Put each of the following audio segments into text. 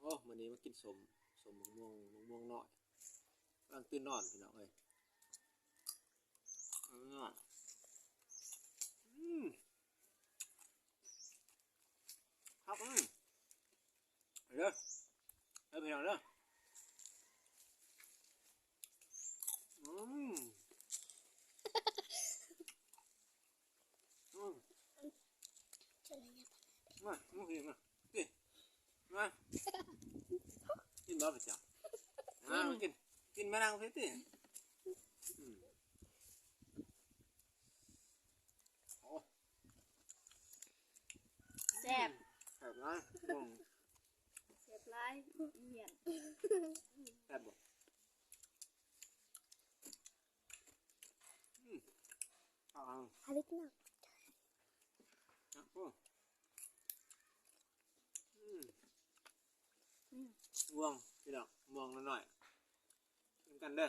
ໂອ້ ມື້ນີ້ມາກິນສົ້ມ ສົ້ມໝາກມ່ວງ ໝາກມ່ວງນ້ອຍ ກຳລັງຕື່ນນອນພີ່ນ້ອງເອີຍ ອືມ ຄັກ ອືມ ເດີ ເດີພີ່ນ້ອງເດີ ອືມ ອືມ ມາ ມາ ມາ ມາ ກິນບໍ່ປະຈຳ ມາ ກິນ ກິນ ມານັ່ງພີ້ຕິ ອືມ ໂອ້ ແຊບ ແຊບຫຼາຍ ອືມ ແຊບຫຼາຍ ຢ້ຽມ ແຊບບໍ່? ອືມ ເອົາ ເອົາ ເອົາເລັກນ້ອຍ ໂອ້ ອືມ ອືມ ມ່ວງ ພີ່ນ້ອງ ມ່ວງນ້ອຍໆ ກິນນຳກັນເດີ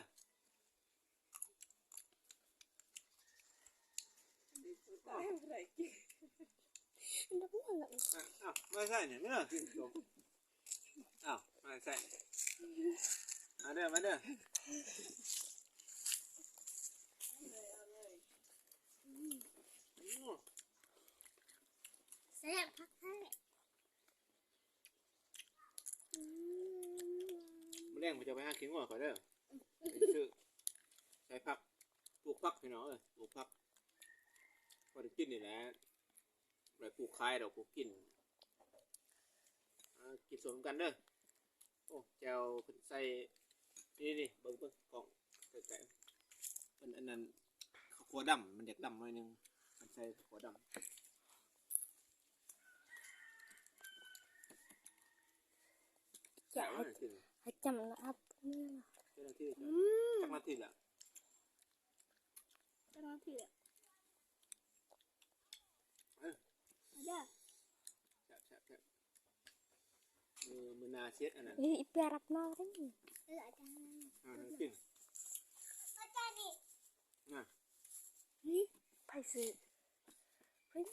ຕາຍ ບໍ່ໄດ້ກິນ ເອົາ ມາໃສ່ນີ້ ມາກິນ ເອົາ ມາໃສ່ ມາເດີ ມາເດີ ແຊບຄັກແທ້ ອືມ ມື້ແລງຂ້ອຍຈະໄປຫາຂີ້ງົວຂ້ອຍເດີ ໄປຊື້ ໃສ່ຜັກ ປູກຜັກ ພີ່ນ້ອງເອີຍ ປູກຜັກ ພໍໄດ້ກິນນີ້ແຫຼະ ບໍ່ໄດ້ປູກຂາຍດອກ ປູກກິນ ເອົາ ກິນສົ້ມນຳກັນເດີ ໂອ້ ແຈ່ວເພິ່ນໃສ່ ນີ້ໆ ເບິ່ງ ເບິ່ງກ້ອງໃກ້ໆ ເພິ່ນອັນນັ້ນ ເຂົ້າຂົ້ວດຳ ມັນຢາກດຳໜ້ອຍໜຶ່ງ ເພິ່ນໃສ່ເຂົ້າຂົ້ວດຳ ຈະໃຫ້ ໃຫ້ຈຳລະອັບ ຈັກນາທີ ອືມ ຈັກນາທີລະ? ເຈົ້າໜ້າທີ່ ເອີ ມາເດີ ແຊບໆໆ ມື້ ມື້ໜ້າຊິເຮັດອັນນັ້ນ ອີ່ເປຍຮັບນອກເດ້ ເອີ ອາຈານ ເອີ ກິນ ອາຈານນີ້ ນະ ນີ້ ໃຜຊື້ ເພິ່ນ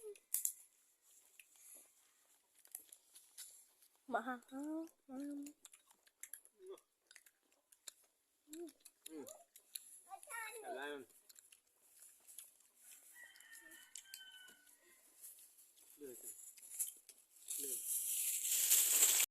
ມາຫາເຮົາ ມາ